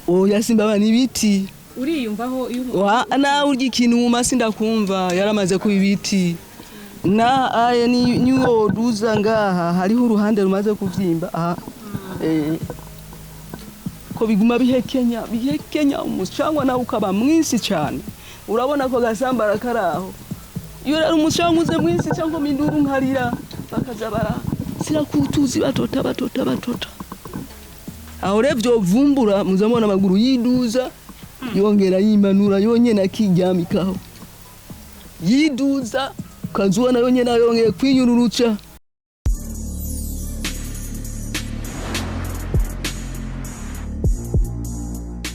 Oya, simbaba n'ibiti. Uriyumvaho iyo Wa nawe urya ikintu mu sindakumva yaramaze kuba ibiti. Na aya ni niwoduza ngaha hariho uruhande rumaze kuvyimba aha. Ko biguma bihekenya bihekenya, umucangwa nawe ukaba mwinshi cyane. Urabona ko gasambara karaho. Iyo rero umucanga uze mwinshi cyangwa minduru nkarira, bakaza bara sirakutuzi, batota batota batota. Aho rero vyovumbura, muzamubona amaguru yiduza, yongera yimanura yonyene, akiryamikaho yiduza, ukazubona yonyene yongeye kwinyururuca.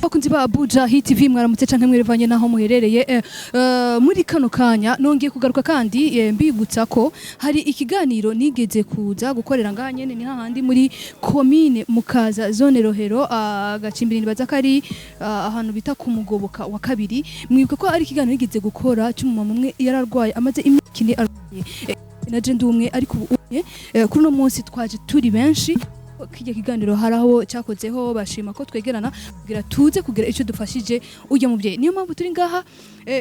Bakunzi ba Abuja Hit TV, mwaramutse canke mwerevanye naho muherereye. Muri kano kanya nongeye kugaruka kandi mbibutsa ko hari ikiganiro nigeze kuza gukorera ngaha nyene, ni hahandi muri commune Mukaza, zone Rohero, agacimbiri nibaza ko ari ahantu bita ku Mugoboka wa kabiri. Mwibuka ko ari ikiganiro nigeze gukora cy'umumama umwe yararwaye, amaze imyaka 4 arwaye. Naje ndi umwe, ariko ubu umwe kuri uno munsi twaje turi benshi. Kijya kiganiro hari aho cyakozeho, bashima ko twegerana kugira tuze kugira icyo dufashije ujya mubyeyi. Niyo mpamvu turi ngaha.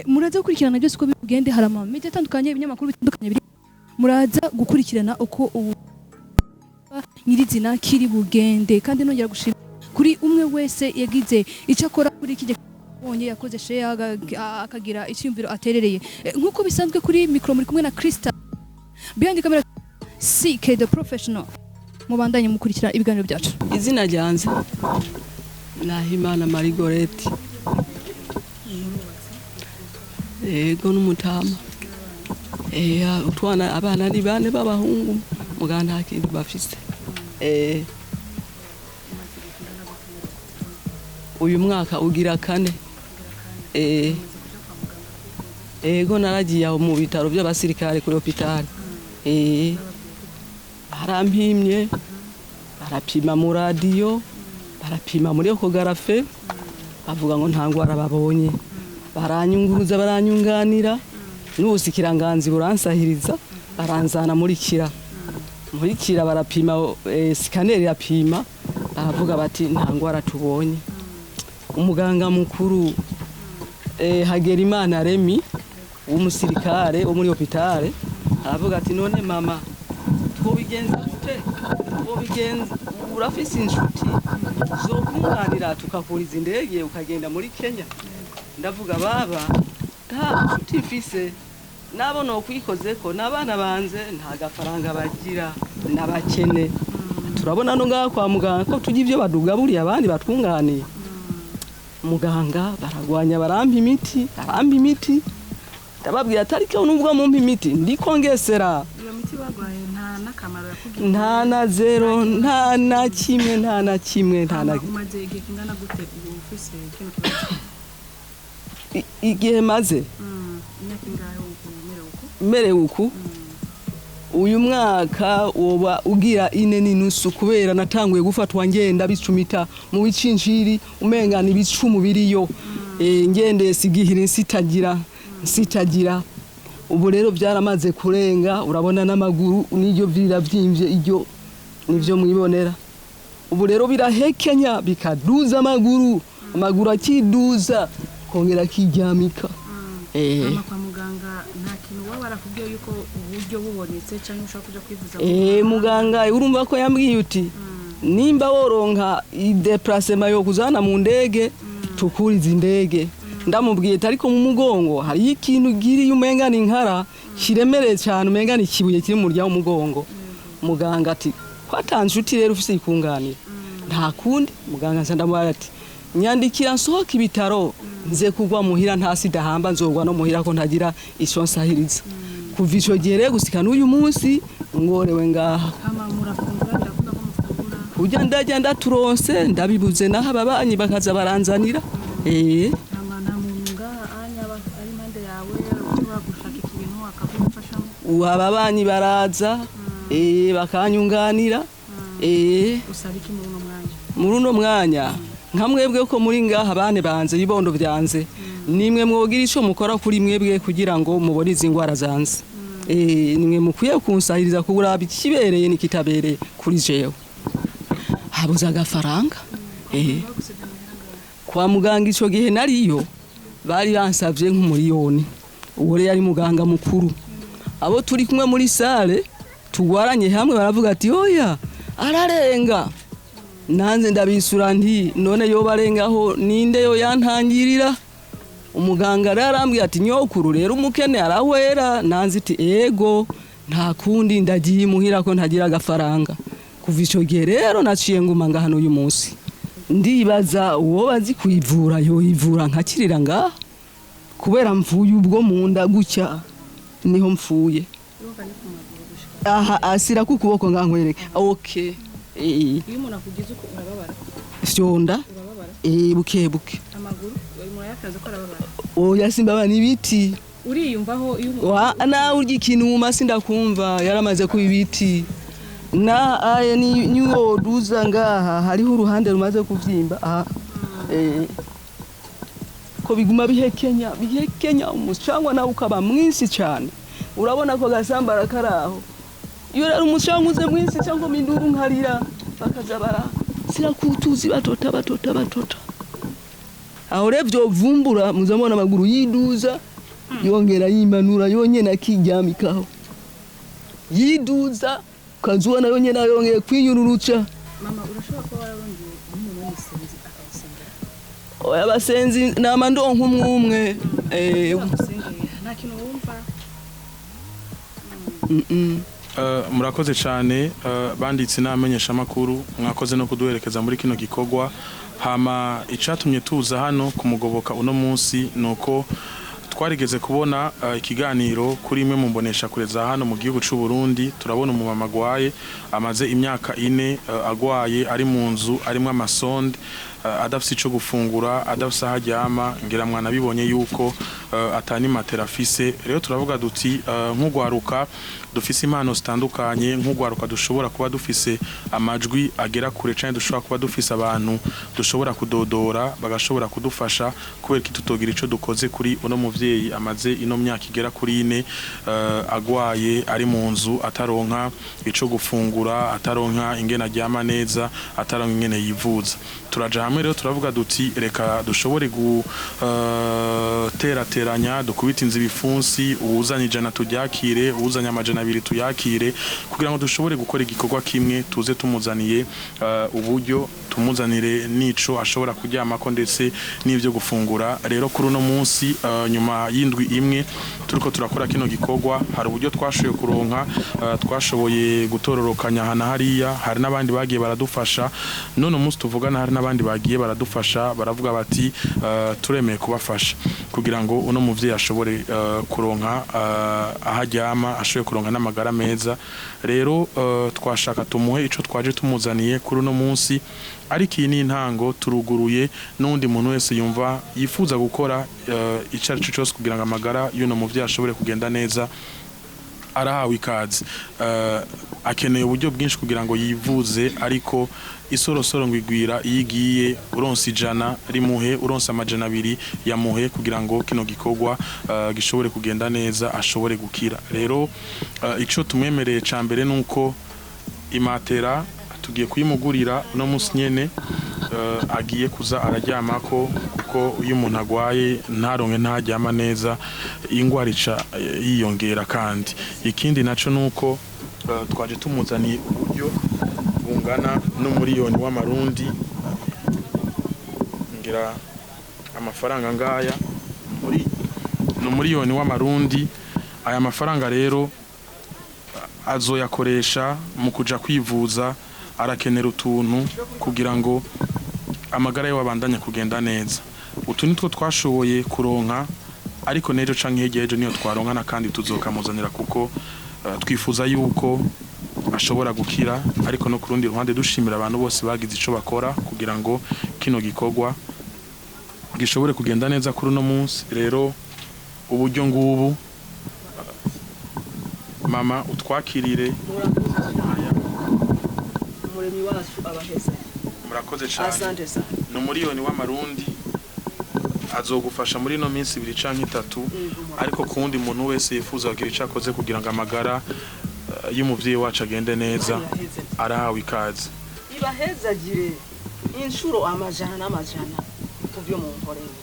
Muraza gukurikirana byose uko bigende. Hari ama media atandukanye, ibinyamakuru bitandukanye biri, muraza gukurikirana uko ubu nyirizina kiri bugende. Kandi nongera gushima kuri umwe wese yagize icyo akora kuri kijya bonye, yakoze share, akagira icyumviro aterereye. Nk'uko bisanzwe, kuri micro muri kumwe na Krista, behind camera CK the professional. Mubandanye mukurikira ibiganiro byacu. Izina ryanze Nahimana Marigoreti. Yego, n'umutama. Utwana, abana ni bane b'abahungu, muga nta kintu bafise. Uyu mwaka ugira kane. Ego, naragiye aho mu bitaro by'abasirikare kuri hôpital. Barampimye, barapima mu radiyo, barapima muri échographie, bavuga ngo nta ngwara babonye. Baranyunguruza, baranyunganira, n'ubusikiranganzi buransahiriza, baranzana muri Kira. Muri Kira barapima, scanner irapima, baravuga bati nta ngwara tubonye. Umuganga mukuru Hagerimana Remi w'umusirikare wo muri hôpital aravuga ati: "None mama, twobigenza gute? Twobigenza, urafise inshuti zokunganira tukakuriza indege ukagenda muri Kenya?" Ndavuga: "Baba, nta nshuti mfise, nabo nokwikozeko n'abana banze, nta gafaranga bagira, n'abakene. Turabona no ngaha kwa muganga ko turya ibyo badugaburiye abandi batwunganiye." Muganga baragwanya, barampa imiti, barampa imiti. Ndababwira ati: "Ariko nubwo mumpa imiti, ndiko ngesera." Iyo miti bagwaye nta n'akamaro yakugiriye? Nta na zéro, nta na kimwe, nta na kimwe, nta na Umaze igihe kingana gute ubu ufise kino kibazo? Igihe maze? Imyaka ingahe umerewe uko? Merewe uku, uyu mwaka woba ugira 4.5, kubera natanguye gufatwa ngenda bicumita mu bicinjiri, umenga ni ibicumu biriyo. Ngendeye sigihira, nsitagira nsitagira. Ubu rero byaramaze kurenga, urabona n'amaguru n'iryo biravyimvye, iryo nivyo mwibonera. Ubu rero birahekenya, bikaduza amaguru, amaguru akiduza, kongera akiryamika. Hama kwa muganga nta kintu waba barakubwiye yuko uburyo bubonetse cyangwa ushobora kuja kwivuza mu Muganga urumva ko yambwiye uti: "Nimba woronka i déplacement yo kuzana mu ndege, tukuriza indege." Ndamubwiye ati: "Ariko mu mugongo hariyo ikintu giriye, umenga ni inkara kiremereye cyane, umenga ni ikibuye kiri mu murya w'umugongo." Muganga ati: "Ko ata nshuti rero ufise ikunganira, nta kundi." Muganga nca ndamubaza ati: "Nyandikira nsohoke ibitaro, nze kugwa muhira, nta sida hamba, nzogwa no muhira ko ntagira ico nsahiriza." Kuva ico gihe rero gusika n'uyu munsi ngorewe ngaha. Hama murafungura, birakunda ko mufungura? Kurya ndarya, ndaturonse, ndabibuze naho ababanyi bakaza baranzanira. Hama nta muntu ngaha anya ari impande yawe ushobora gushaka ikintu akagufashamo? Ubu ababanyi baraza, bakanyunganira. Usaba iki muri uno mwanya? Muri uno mwanya, nka mwebwe ko muri ngaha, bane banze, ibibondo byanze, nimwe mwogira ico mukora kuri mwebwe kugira ngo mubone izi ngwara zanze. Nimwe mukwiye kunsahiriza kuraba ikibereye n'ikitabereye kuri jewe. Habuze agafaranga. Eh. Kwa muganga ico gihe nariyo bari bansavye nk'umuriyoni. Uwo rero yari muganga mukuru. Abo turi kumwe muri salle tugwaranye hamwe baravuga ati oya ararenga. Nanze ndabisura nti none yo barengaho ninde yo yantangirira? Umuganga rero arambwira ati nyokuru rero umukene arahwera. Nanze iti ego nta kundi, ndagiye imuhira ko ntagira agafaranga. Kuva ico gihe rero naciye nguma ngaha n'uyu munsi. Ndibaza uwo bazi kuyivura yoyivura nkakirira ngaha, kubera mvuye ubwo mu nda gutya niho mfuye. Aha asira ku kuboko ngaha nkwereke. Okay. Iyo umuntu akugize uko urababara? Fyonda. Urababara? Buke buke. Amaguru umuntu ayakanze ko arababara? Oya, simbaba n'ibiti. Uriyumvaho iyo umuntu Wa nawe urya ikintu mu masi ndakumva yaramaze kuba ibiti. Na aye ni niwoduza ngaha hariho uruhande rumaze kuvyimba aha. Ko biguma bihekenya bihekenya, umucangwa nawe ukaba mwinshi cyane. Urabona ko gasambara karaho. Iyo rero umucangwa uze mwinshi cyangwa minduru nkarira, bakaza bara sirakutuzi batota batota batota. Aho rero vyovumbura muzamubona amaguru yiduza yongera yimanura yonyene akiryamikaho, yiduza ukazubona yonyene yongeye kwiyururuca. Mama, urashobora kuba wararondeye nk'umuntu w'umusenzi akagusengera? Oya, abasenzi nama ndonka umwe umwe. Bagusengeye nta kintu wumva? Mm. Murakoze cyane, banditse n'abamenyeshamakuru, mwakoze no kuduherekeza muri kino gikorwa. Hama icatumye tuza hano kumugoboka uno munsi nuko twarigeze kubona ikiganiro kuri imwe mu mbonesha kure za hano mu gihugu c'u Burundi. Turabona umumama agwaye, amaze imyaka 4 agwaye, ari mu nzu arimwo amasonde, adafise ico gufungura, adafise aho aryama. Ngira mwana bibonye yuko atani matera afise. Rero turavuga duti nk'ugwaruka dufise impano zitandukanye, nk'ugwaruka dushobora kuba dufise amajwi agera kure canke dushobora kuba dufise abantu dushobora kudodora bagashobora kudufasha, kubera ko tutogira ico dukoze kuri uno muvyeyi amaze ino myaka igera kuri 4 agwaye, ari mu nzu, ataronka ico gufungura, ataronka ingene aryama neza, ataronka ingene yivuza. Turaja hamwe rero turavuga duti reka dushobore guterateranya, dukubita inzu ibifunsi, uwuzanye 100 turyakire, uwuzanye 200 tuyakire, kugira ngo dushobore gukora igikorwa kimwe, tuze tumuzaniye uburyo, tumuzanire nico ashobora kuryamako ndetse n'ivyo gufungura. Rero kuri uno munsi, nyuma y'indwi imwe turiko turakora kino gikorwa, hari uburyo twashoboye kuronka, twashoboye gutororokanya aha na hariya. Hari n'abandi bagiye baradufasha. None umunsi tuvugana hari n'abandi bagiye baradufasha, baravuga bati turemeye kubafasha kugira ngo uno muvyeyi ashobore kuronka aho aryama, ashobore kuronka n'amagara meza. Rero twashaka tumuhe ico twaje tumuzaniye kuri uno munsi, ariko iyi ni intango. Turuguruye n'undi muntu wese yumva yifuza gukora ico ari cyo cyose kugira ngo amagara y'uno muvyeyi ashobore kugenda neza, arahawe ikaze. Akeneye uburyo bwinshi kugira ngo yivuze, ariko isorosoro ngo igwira iyo igiye. Uronse 100 rimuhe, uronse 200 yamuhe, kugira ngo kino gikorwa gishobore kugenda neza, ashobore gukira. Rero ico tumwemereye ca mbere nuko imatera tugiye kuyimugurira uno munsi nyene, agiye kuza araryamako, kuko iyo umuntu agwaye ntaronke ntaryama neza, ingwara ica yiyongera. Kandi ikindi naco nuko twaje tumuzaniye uburyo bungana n'umuriyoni w'amarundi. Ngira amafaranga ngaya muri ni umuriyoni w'amarundi. Aya mafaranga rero azoyakoresha mu kuja kwivuza. Arakenera utuntu kugira ngo amagara ye abandanye kugenda neza. Utu nitwo twashoboye kuronka, ariko n'ejo canke hirya y'ejo niyo twaronkana kandi tuzokamuzanira, kuko twifuza yuko ashobora gukira. Ariko no ku rundi ruhande dushimira abantu bose bagize ico bakora kugira ngo kino gikorwa gishobore kugenda neza kuri uno munsi. Rero uburyo ngubu, mama, utwakirire. Umuremyi wacu abaheza. Murakoze cyane. Asante sana. Ni umuriyoni w'amarundi, azogufasha muri ino minsi 2 canke 3. Ariko ku wundi muntu wese yifuza kugira ico akoze kugira ngo amagara y'umuvyeyi wacu agende neza, arahawe ikaze. Ibahezagire. Inshuro amajana n'amajana ku byo munkoreye.